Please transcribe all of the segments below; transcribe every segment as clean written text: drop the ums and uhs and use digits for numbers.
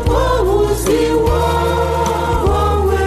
Twabuze iwawe,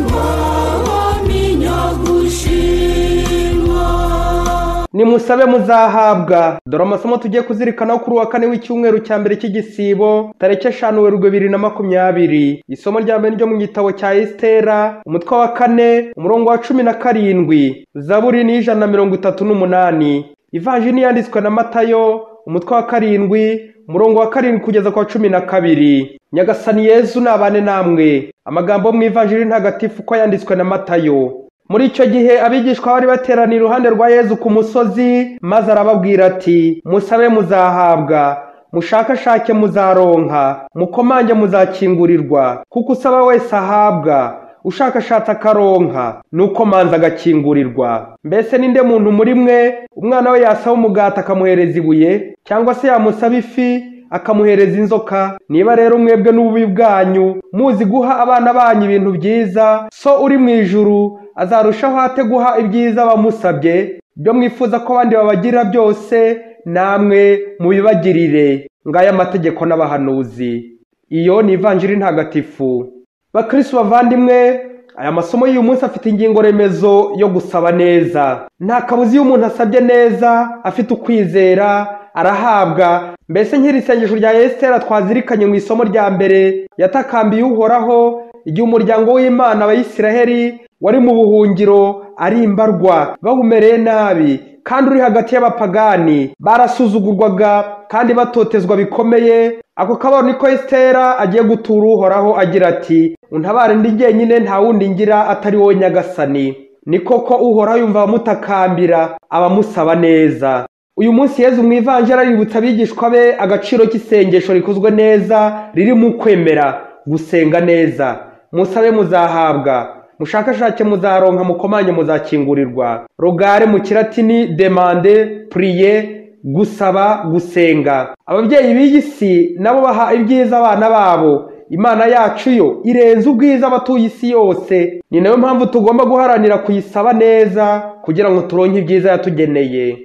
Mwami nyagushimwa. Nimusabe muzahabwa. Dore amasomo tugiye kuzirikanaho kuri uwa kane w'icyumweru cya mbere cy'igisibo, tariki 5 Werurwe 2020. Isomo rya mbere ryo mu gitabo cya Esitera, umutwe wa 4, umurongo wa 17. Zaburi ni 138. Ivanjiri yanditswe na Matayo, umutwe wa 7, umurongo wa 7 kugeza kwa 12. Nyagasani Yezu nabane namwe. Amagambo mu Ivanjiri ntagatifu ko yanditswe na Matayo. Muri icyo gihe abigishwa bari bateraniye iruhande rwa Yezu ku musozi, maze arababwira ati: musabe muzahabwa, mushakashake muzaronka, mukomange muzakingurirwa, kuko usaba wese ahabwa, ushakashatse akaronka, nuko manza agakingurirwa. Mbese ninde muntu muri mwe umwana we yasaba umugati akamuhereza ibuye, cyangwa se yamusaba ifi akamuhereza inzoka? Niba rero mwebwe n'ububi bwanyu muzi guha abana banyu ibintu byiza, so uri mu ijuru azarushaho ate guha ibyiza bamusabye? Ibyo mwifuza ko abandi babagirira byose, namwe mubibagirire. Ngaya amategeko n'abahanuzi. Iyo ni Ivanjiri ntagatifu. Bakristo bavandimwe, aya masomo y'uyu munsi afite ingingo remezo yo gusaba neza. Nta kabuza iyo umuntu asabye neza afite ukwizera arahabwa. Mbese nk'iri sengesho rya Esitera twazirikanye mu isomo rya mbere, yatakambiye Uhoraho igihe umuryango w'Imana abayisiraheli wari mu buhungiro ari imbarwa, bawumereye nabi, kandi uri hagati y'abapagani, barasuzugurwaga kandi batotezwa bikomeye. Ako kabaro niko Esitera agiye gutura Uhoraho agira ati: untabare ndi jyenyine, nta wundi ngira atari wowe Nyagasani. Ni koko Uhoraho yumva abamutakambira, abamusaba neza. Uyu munsi Yezu mu Ivanjiri aributsa abigishwa be agaciro k'isengesho rikozwe neza, riri mu kwemera gusenga neza. Musabe muzahabwa, mushakashake muzaronka, mukomanye muzakingurirwa. Rogare mu kilatini demande, prier, gusaba, gusenga. Ababyeyi b'iyi si nabo baha ibyiza abana babo. Imana yacu yo irenze ubwiza abatuye isi yose. Ni nayo mpamvu tugomba guharanira kuyisaba neza kugira ngo turonke ibyiza yatugeneye.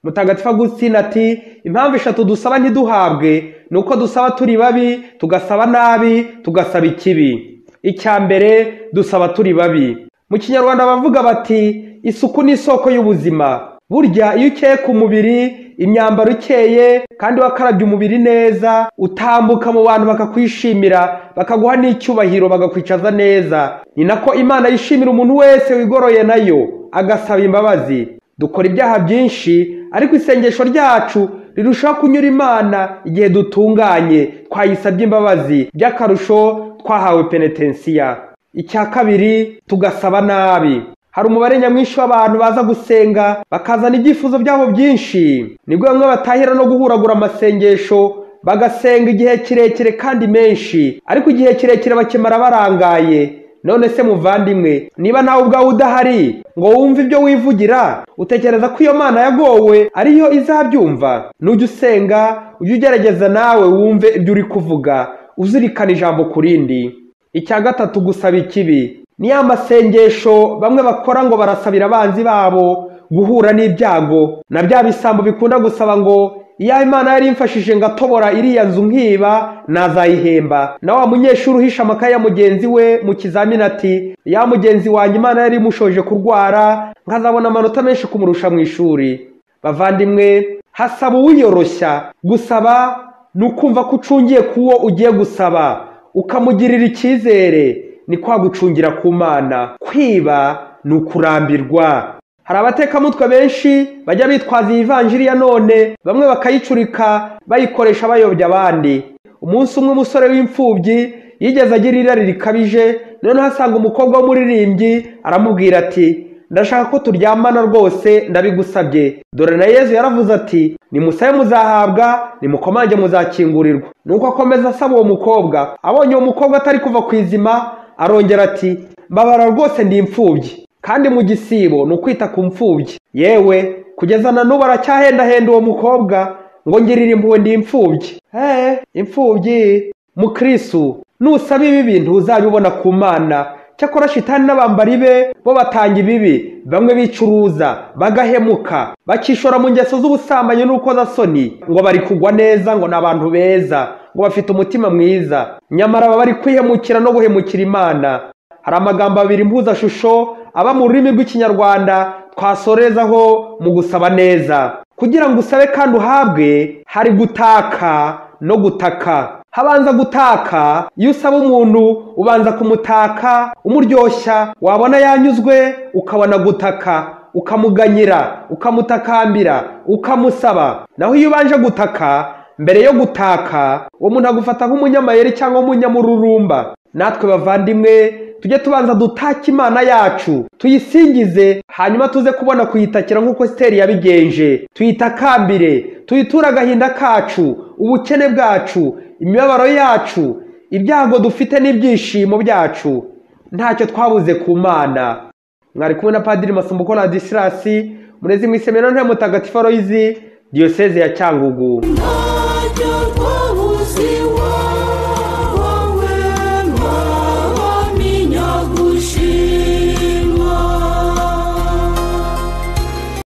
Mutagatifu Agustina ati: impamvu eshatu dusaba ntiduhabwe ni uko dusaba turi babi, tugasaba nabi, tugasaba ikibi. Icya mbere, dusaba turi babi. Mu Kinyarwanda bavuga bati: isuku ni isoko y'ubuzima. Burya iyo ukeye ku mubiri, imyambaro ikeye kandi wakarabye umubiri neza, utambuka mu bantu bakakwishimira, bakaguha n'icyubahiro, bagakwicaza neza. Ni nako Imana yishimira umuntu wese wigoroye nayo agasaba imbabazi. Dukora ibyaha byinshi, ariko isengesho ryacu rirushaho kunyura Imana igihe dutunganye, twayisabye imbabazi, by'akarusho twahawe penetensiya. Icya kabiri, tugasaba nabi. Hari umubare nyamwinshi w'abantu baza gusenga bakazana ibyifuzo byabo byinshi. Nibwo bamwe batahira no guhuragura amasengesho, bagasenga igihe kirekire kandi menshi, ariko igihe kirekire bakimara barangaye. None se muvandimwe, niba nawe ubwawe udahari ngo wumve ibyo wivugira, utekereza ko iyo Mana yagowe ariyo izabyumva? Nujya usenga ujye ugerageza nawe wumve ibyo uri kuvuga, uzirikana ijambo ku rindi. Icya gatatu, gusaba ikibi. Ni ya masengesho bamwe bakora ngo barasabira abanzi babo guhura n'ibyago, na bya bisambo bikunda gusaba ngo iya Imana yari imfashije ngatobora iriya nzu nkiba nazayihemba. Na wa munyeshuri uhisha amakaye ya mugenzi we mu kizamini ati: ya mugenzi wanjye Imana yari imushoje kurwara nkazabona amanota menshi kumurusha mu ishuri. Bavandimwe, hasaba uwiyoroshya. Gusaba ni ukumva ko ucungiye kuwo ugiye gusaba, ukamugirira icyizere, ni kwa gucungira ku Mana. Kwiba ni ukurambirwa. Hari abatekamutwe benshi bajya bitwaza iyi Ivanjiri ya none, bamwe bakayicurika bayikoresha bayobya abandi. Umunsi umwe umusore w'imfubyi yigeze agira irari rikabije, noneho asanga umukobwa w'umuririmbyi aramubwira ati: ndashaka ko turyamana rwose, ndabigusabye. Dore na Yezu yaravuze ati: nimusabe muzahabwa, nimukomange muzakingurirwa. Nuko akomeza asaba uwo mukobwa. Abonye uwo mukobwa atari kuva ku izima, arongera ati: mbabara rwose ndi imfubyi, kandi mu gisibo ni ukwita ku mfubyi. Yewe kugeza na n'ubu aracyahendahenda uwo mukobwa ngo ngirira impuhwe ndi imfubyi. Imfubyi mukristu, nusaba ibi bintu uzabibona ku Mana. Cyakora shitani n'abambari be bo batanga ibibi, bamwe bicuruza, bagahemuka, bakishora mu ngeso z'ubusambanyi n'urukozasoni, ngo bari kugwa neza, ngo ni abantu beza, ngo bafite umutima mwiza, nyamara baba bari kwihemukira no guhemukira Imana. Hari amagambo abiri mpuzashusho aba mu rurimi rw'Ikinyarwanda twasorezaho mu gusaba neza. Kugira ngo usabe kandi uhabwe, hari gutaka no gutaka. Habanza gutaka. Iyo usaba umuntu ubanza kumutaka umuryoshya, wabona yanyuzwe ukabona gutaka, ukamuganyira, ukamutakambira, ukamusaba. Naho iyo ubanje gutaka mbere yo gutaka, uwo muntu agufata nk'umunyamayeri cyangwa umunyamururumba. Natwe bavandimwe, tujye tubanza dutake Imana yacu, tuyisingize, hanyuma tuze kubona kuyitakira nk'uko Esiteri yabigenje. Tuyitakambire, tuyiture agahinda kacu, ubukene bwacu, imibabaro yacu, ibyago dufite n'ibyishimo byacu. Ntacyo twabuze ku Mana. Mwari kumwe na Padiri Masumbuko Ladislas, murezi mu iseminari nto ya Mutagatifu Aloyizi, Diyoseze ya Cyangugu. Ntacyo twabuze.